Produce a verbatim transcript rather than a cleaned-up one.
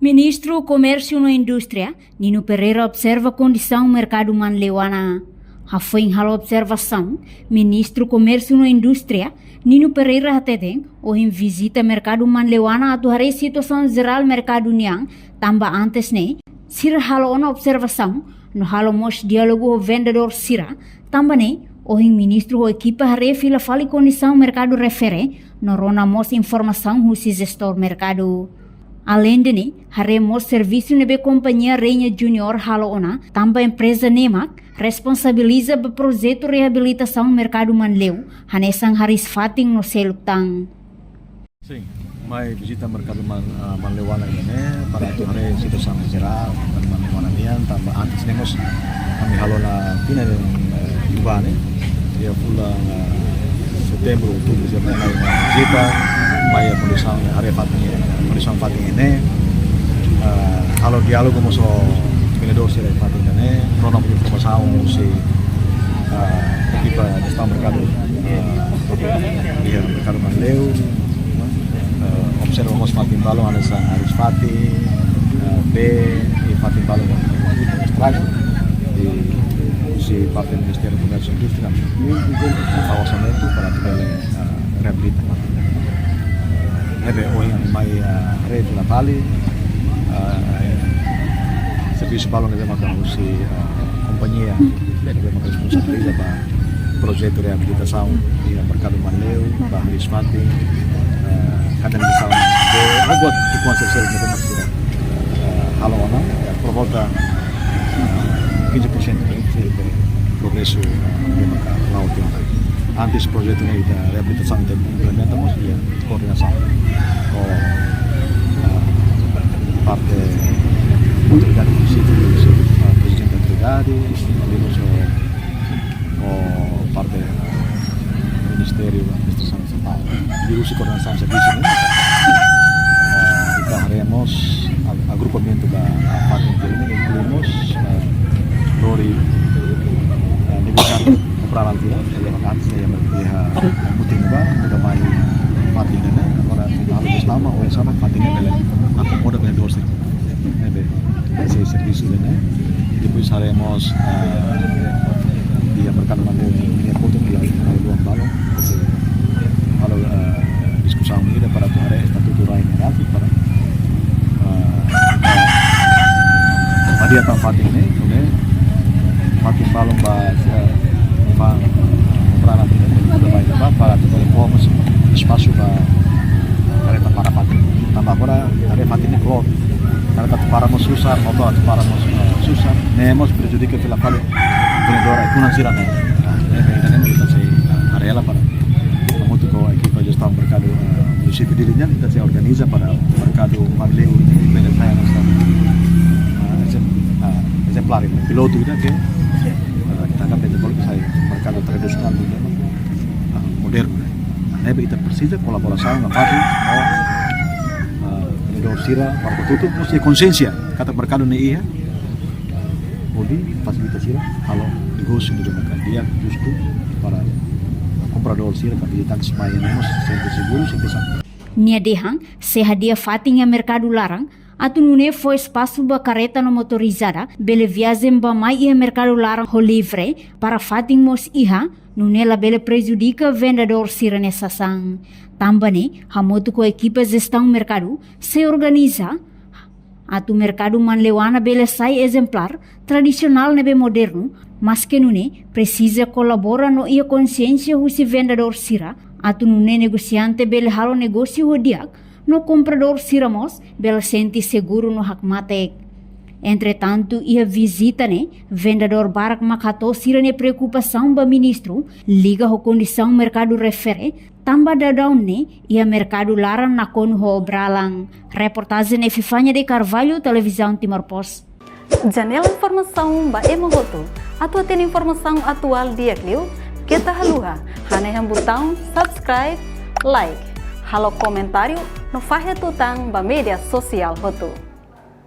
Ministru Komérsiu no Indústria, Nino Pereira, observa kondisaun merkadu Manleuana. Hafoin halo observasaun, Ministru Komérsiu no Indústria, Nino Pereira, hateten, ohin vizita merkadu Manleuana atu haree situasaun jerál merkadu nian, tanba antes ne'e, sira halo ona observasaun, no halo mós diálogu ho vendedór sira, tanba ne'e, ohin ministru ho ekipa haree fila fali kondisaun merkadu refere, no rona mós informasaun husi jestór merkadu. Aleinde ne'e, haree mós servisu ne'ebé kompañia Reina Junior halo ona, tanba empreza ne'e mak responsabiliza ba projetu reabilitasaun merkadu Manleu, hanesan hariis fatin no seluk tan. Sin, mai vizita merkadu Man-, ah, Manleuana ne'e, para atu haree situasaun jerál, merkadu Manleuana nian, tanba antes ne'e mós ami halo ona tinan, eh, liubá ne'e. Iha fulan, eh, setembru, outubru, sira mai, mai vizita, mai iha kondisaun, haree fatin, kondisaun fatin ne'e. Eh, halo diálogu mós ho vendedór sira iha fatin ne'e, rona informasaun husi, eh, ekipa jestór merkadu, eh, iha merkadu Manleu, eh, observa mós fatin balun hanesan hariis fatin, eh, bee, i fatin balun estraga, i husi parte Ministériu Komérsiu Indústria, orsamentu para atu bele, eh, reabilita. Ne'ebé ohin mai, eh, haree fila fali, eh, servisu balun ne'ebé maka husi, eh, kompañia ne'ebé maka responsabiliza ba projetu reabilitasaun iha merkadu Manleu, ba hariis fatin, eh, kanalizasaun, de, buat ukuan sosiál ne'ebé maka sira, eh, halo ona, eh, por volta, eh, quinze por cento, eh, de progresu, eh, ne'ebé maka la'o tiha ona. Antes projetu ne'e ita reabilitasaun ita implementa mós iha koordenasaun ho, eh, parte autoridade munisípiu, eh, prezidente autoridade, ho, ho parte, eh, Ministériu Administrasaun Sentral. Liuhusi koordenasaun servisu ne'e, eh, ita haree mós a-, agrupamentu ba, ah, fatin ne'e, inklui mós, eh, lori, eh, negosiante, kompradór sira, eh, antes ne'e iha, iha mutin ba, muda mai fatin ne'e, agora ita halo sistema, oinsá mak fatin ne'e bele akomoda vendedór sira. Ne'ebé, ese servisu ne'e. Depois haree mós, eh, iha merkadu Manleu, iha Portu, iha, iha luan balun, halo, eh, diskusaun ida para atu haree estatutu rai ne'e rasik para, eh, hadi'a tan fatin ne'e, ne'e, fatin balun ba, eh, ba, para, para, para, para atu bele fó mós espasu ba kareta para fatin. Tanba agora, haree fatin ne'e kloot. Kareta atu para mós susar, motór atu para mós, eh, susar. Ne'e mós prejudika fila fali vendedór ai-kunan sira ne'e. Ne'e, ne'e, ne'e, ita sei, eh, haree hela para hamutuk ho ekipa jestór merkadu, eh, munisípiu Dili nian, ita sei organiza para merkadu Manleu ne'e bele sai hanesan, eh, ezem-, eh, ezemplár, ne'e, pilotu ida ke, eh, ita harap ita bele sai merkadu tradisionál ida, eh, modernu, ne'e. Ne'ebé ita presiza kolaborasaun nafatin ho, eh, vendedór sira, para hotu-hotu mós iha konsiénsia katak merkadu ne'e iha hodi fasilita sira halo negósiu ne'ebé mak di'ak, justu, para kompradór sira, ka vizitantes mai ne'e mós sente seguru, sente sa. Nia dehan, sei hadi'a fatin iha merkadu laran, atu nune'e fó espasu ba kareta no motorizada bele viajen bá mai iha merkadu laran ho livre, para fatin mós iha, nune'e labele prejudika vendedór sira-nia sasán. Tanba ne'e, hamutuk ho ekipa jestaun merkadu, sei organiza atu merkadu Manleuana bele sai ezemplár, tradisionál ne'ebé modernu, maske nune'e presiza kolabora no iha konsiénsia husi vendedór sira, atu nune'e negosiante bele halo negósiu ho di'ak, no kompradór sira mós bele sente seguru no hakmatek. Entretantu, iha vizita ne'e, vendedór barak mak hato'o sira-nia preokupasaun ba ministru, liga ho kondisaun merkadu refere, tanba daudaun ne'e, iha merkadu laran nakonu ho obralan. Reportajen Epifania de Carvalho, Televizaun Timor Post. Janela informasaun ba ema hotu. Atu hatene informasaun atuál di'ak liu, keta haluha hanehan butaun subscribe, like, halo komentáriu, no fahe tutan ba média sosiál hotu.